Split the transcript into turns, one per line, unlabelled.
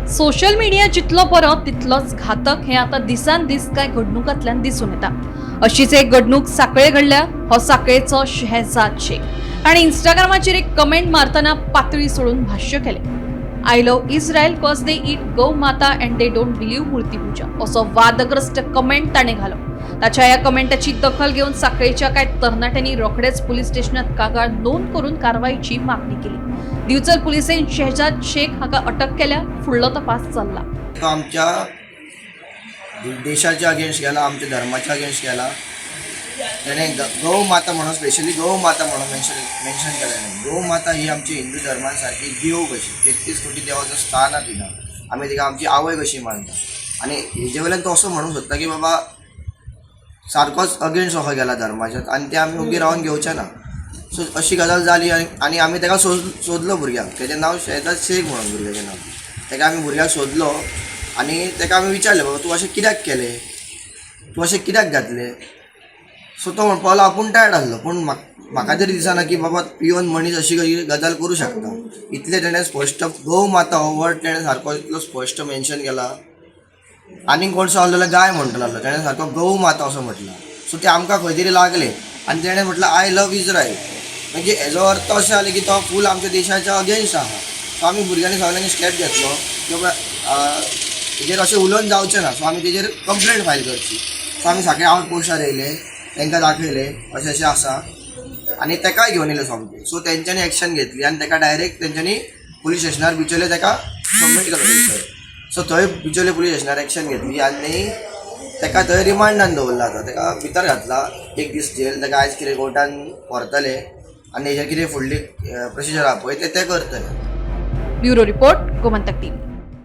Social media जितलो बरो तितलोच घातक हें आतां दिसान दीस कांय घडणुकांतल्यान दिसून येता. अशीच एक घडणूक सांखळे घडल्या. हो सांखळेचो शहेजाद शेख. ताणें इंस्टाग्रामाचेर एक कमेंट मारतना पातळी सोडून भाश्य केलें, "I love Israel 'cause they eat गौ माता and they don't believe मूर्तीपूजा," असो वादग्रस्त कमेंट ताणें घालो. ताच्या ह्या कमेंटाची दखल घेवन सांखळेच्या कांय तरणाट्यांनी रोखडेच पुलीस स्टेशनात कागाळ नोंद करून कारवाईची मागणी केली. दिवचल पुलिसेन शहजाद शेख हाका अटक केल्या. फुडलो तपास चल्ला.
तो आमच्या देशाच्या अगेन्स्ट गेला, आमच्या धर्माच्या अगेन्स्ट गेला. त्याने गौ माता म्हणून, स्पेशली गौ माता म्हणून मेन्शन मेन्शन केलें नाही. गौ माता ही आमची हिंदू धर्मान सारकी देव कशी. 33 कोटी देवाचं स्थान आहा तिका. आमी तिका आमची आवय कशी मानता आनी हेजे वयल्यान तो असो म्हणूंक सोदता की बाबा, सारकोच अगेन्स्ट असो गेला धर्माच्या आनी ते आमी ओगी रावन घेवचे ना. सो अशी गजाल जाली आनी आनी आमी ताका सोदलो भुरग्याक. तेजें नांव शहजाद शेख म्हणून भुरग्याचें नांव. ताका आमी भुरग्याक सोदलो आनी ताका आमी विचारलें, बाबा, तूं अशें कित्याक केलें? तूं अशें कित्याक घातलें? सो तो म्हणपाक लागलो, आपूण टायर्ड आसलो. पूण म्हाका तरी दिसना की बाबा, पिवन मनीस अशी गजाल करूं शकता. इतलें तेणें स्पश्ट गौ माता हो वर्ड तेणें सारको इतलो स्पश्ट मेन्शन केला. आनीक कोण आसलो जाल्यार गाय म्हणटलो आसलो. तेणें सारको गौ माता असो म्हटला. सो ते आमकां खंय तरी लागले आनी तेणें म्हटलं, "I love Israel." म्हणजे हेजो अर्थ अशें जालें की तो फूल आमच्या देशाच्या अगेन्स्ट आहा. सो आमी भुरग्यांनी सगळ्यांनी स्टेप घेतलो की बाबा, हेजेर अशें उलोवन जावचें ना. सो आमी तेजेर कंप्लेंट फायल करची. सो आमी सगळे आवट पोस्टार येयले, तांकां दाखयलें, अशें अशें आसा आनी तेकाय घेवन येयले सोमते. सो तेंच्यांनी एक्शन घेतली आनी तेका डायरेक्ट तेंच्यांनी पुलीस स्टेशनार बिचोले तेका सबमीट केलो थंयसर. सो थंय बिचोले पुलीस स्टेशनार एक्शन घेतली आनी तेका थंय रिमांडान दवरला. आतां तेका भितर घातला एक दीस जेल. तेका आयज कितें कोर्टान व्हरतले आनी हेजेर कितें फुडली प्रोसिजर आहा पळय, ते ते करतले.
Bureau report, Gomantak TV.